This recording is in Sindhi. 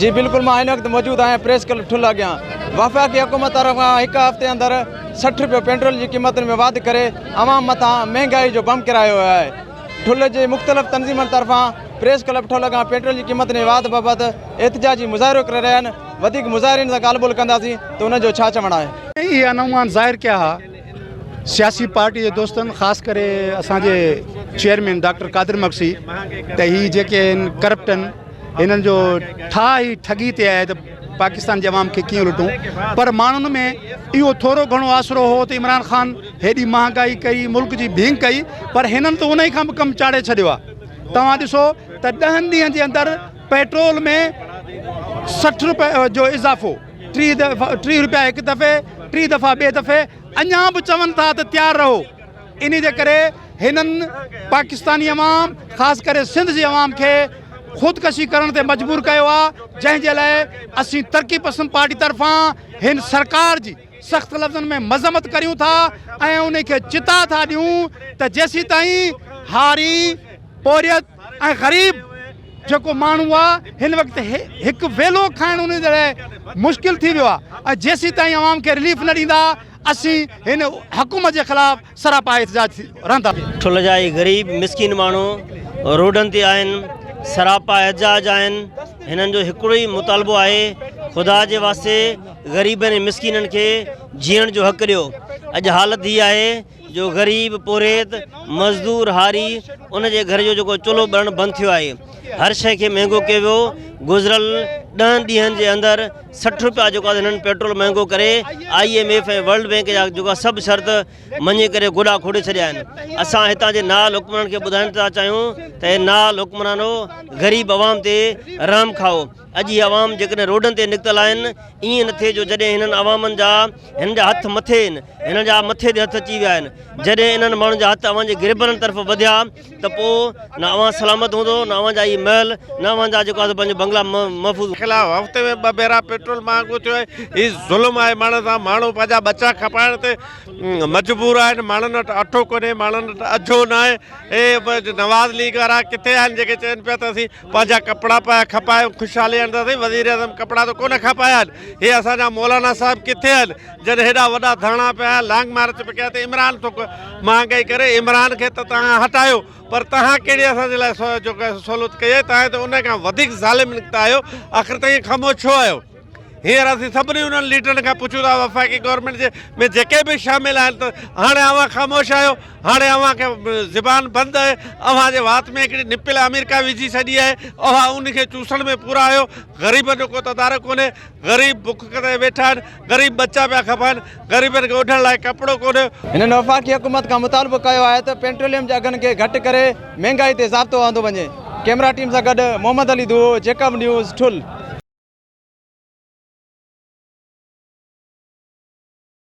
جي بلڪل مان هن وقت موجود آهيان پريس ڪلب ٺل اڳيان وفاقي حڪومت طرف کان هڪ هفتي اندر 60 روپيو پيٽرول جي قيمتن ۾ واڌ ڪري عوام مٿان مهنگائي جو بم ڪيرايو ويو آهي ٺل جي مختلف تنظيمن طرفان پريس ڪلب ٺل اڳيان پيٽرول جي قيمتن ۾ واڌ بابت احتجاجي مظاهرو ڪري رهيا آهن وڌيڪ مظاهرين سان ڳالهه ٻولهه ڪنداسين ته انهن جو ڇا چوڻ آهي. اهي انومان ظاهر ڪيا ها سياسي پارٽي جي دوستن خاص ڪري اسان جي چيئرمين ڊاڪٽر قادر مگسي ته هي جيڪي آهن ڪرپٽ آهن هنن جو ٺاهه ئي ٺڳي تي آهي ته پاڪستان جي عوام کي ڪيئن لٽون پر ماڻهن ۾ اهو ٿورو گهڻو آسرو هو ته عمران خان هيڏي مهانگائي ڪئي ملڪ جي ڀينگ ڪئي پر هنن ته انهي کان به ڪم چاڙهي ڇڏيو آهي توهان ڏسو ته ڏهن ڏينهن جي اندر پيٽرول ۾ 60 روپيه جو اضافو 30 روپيا هڪ دفعي 30 دفعا ٻئي دفعي اڃا به چون ٿا ته تيار رهو انهي جي ڪري هنن پاڪستاني عوام خاص ڪري سنڌ جي عوام کي خودڪشي ڪرڻ تي مجبور ڪيو آهي جنهن جي لاء اسين ترقي پسند پارٽي طرفان هن سرڪار جي سخت لفظن ۾ مذمت ڪريون ٿا ۽ انهي کي چتاء ٿا ڏيون ته جيسيتائين هاري پورهيت ۽ غريب جيڪو ماڻهو آ هن وقت هڪ ويلو کائڻ ان جي لاء مشڪل ٿي ويو آ ۽ جيسيتائين عوام کي رليف نه ڏيندا اسين هن حڪومت جي خلاف سراپا احتجاج رهندا. ٺل جا هي غريب مسڪين ماڻهو روڊن تي آهن سراپا احتجاج آهن هنن جو هڪڙو ئي مطالبو آهي خدا جي واسطي غريبن ۽ مسڪينن کي جيئڻ جو حق ڏيو اڄ حالت هي آهي جو غريب پورهيت مزدور هاري ان جي گهر جو جيڪو چلهو ٻرڻ بند ٿيو آهي هر شيء کي مهنگو ڪيو ويو گذريل ڏهن ڏينهن جي اندر 60 روپيا جيڪو آهي هنن پيٽرول مهنگو ڪري I M F ۽ world bank جا جيڪو سڀ شرط مڃي ڪري گوڏا کوڙي ڇڏيا آهن اسان هتان جي نال حڪمرانن کي ٻڌائڻ ٿا چاهيون ته اي نال حڪمرانو غريب عوام تي رحم کائو اڄ هي عوام جيڪڏهن روڊن تي نڪتل آهن ائين نه ٿئي جو جڏهن هنن عوامن جا هنن جا هٿ مٿي آهن هنن جا مٿي تي هٿ اچي ويا آهن جڏهن انهن ماڻهن جا هٿ اوهان جي گريبانن طرف وڌيا ته پوء نه اوهان سلامت هوندو نه اوهان جا اهي محل نه اوهان جا جيڪو آهي پنهنجو بنگلا محفوظ خلاف هفتي ۾ ٻه ڀيرا پيٽرول مهانگو ٿيو آهي هي ظلم آهي ماڻهن سان ماڻهو پنهنجا ٻچا کپائڻ تي مجبور آهن ماڻهن وٽ اٺو ڪونهي ماڻهن وٽ اجهو ناهي هي نواز ليگ وارا ڪٿي آهن جيڪي چون پيا ته اسين پنهنجا ڪپڙا پايا کپائي خوشحالي آڻينداسين، وزيراعظم ڪپڙا ته ڪونه کپايا آهن، هي اسان جا مولانا صاحب ڪٿي آهن جن هيڏا وڏا ڌرڻا پيا لانگ مارچ به ڪيا ته عمران ٿو مهانگائي ڪري، عمران کي ته توهان هٽايو پر توهان ڪهڙي اسان جي لاء سهولت ڪئي آهي، توهان ته ان کان وڌيڪ ظالم نڪتا آهيو، آخر توهين خاموش ڇو آهيو؟ هينئر اسين سڀني انهن ليڊرن کان پڇون ٿا وفاقي گورنمينٽ جي ۾ جيڪي به شامل آهن ته هاڻي اوهان خاموش آهيو هاڻي اوهان کي زبان بند آهي اوهان جي وات ۾ هڪڙي نپل آمريڪا وجهي ڇڏي آهي اوهان ان کي چوسڻ ۾ پورا آهيو غريبن جو ڪو تدارڪ ڪونهي غريب بک ڪري ويٺا آهن غريب ٻچا پيا کپائن غريبن کي اوڍڻ لاء ڪپڙو ڪونهي. هنن وفاقي حڪومت کان مطالبو ڪيو آهي ته پيٽروليم جي اگهن کي گهٽ ڪري مهنگائي تي ضابطو آندو وڃي. ڪئميرا ٽيم سان گڏ محمد علي دوهو، جيڪب نيوز، ٺل.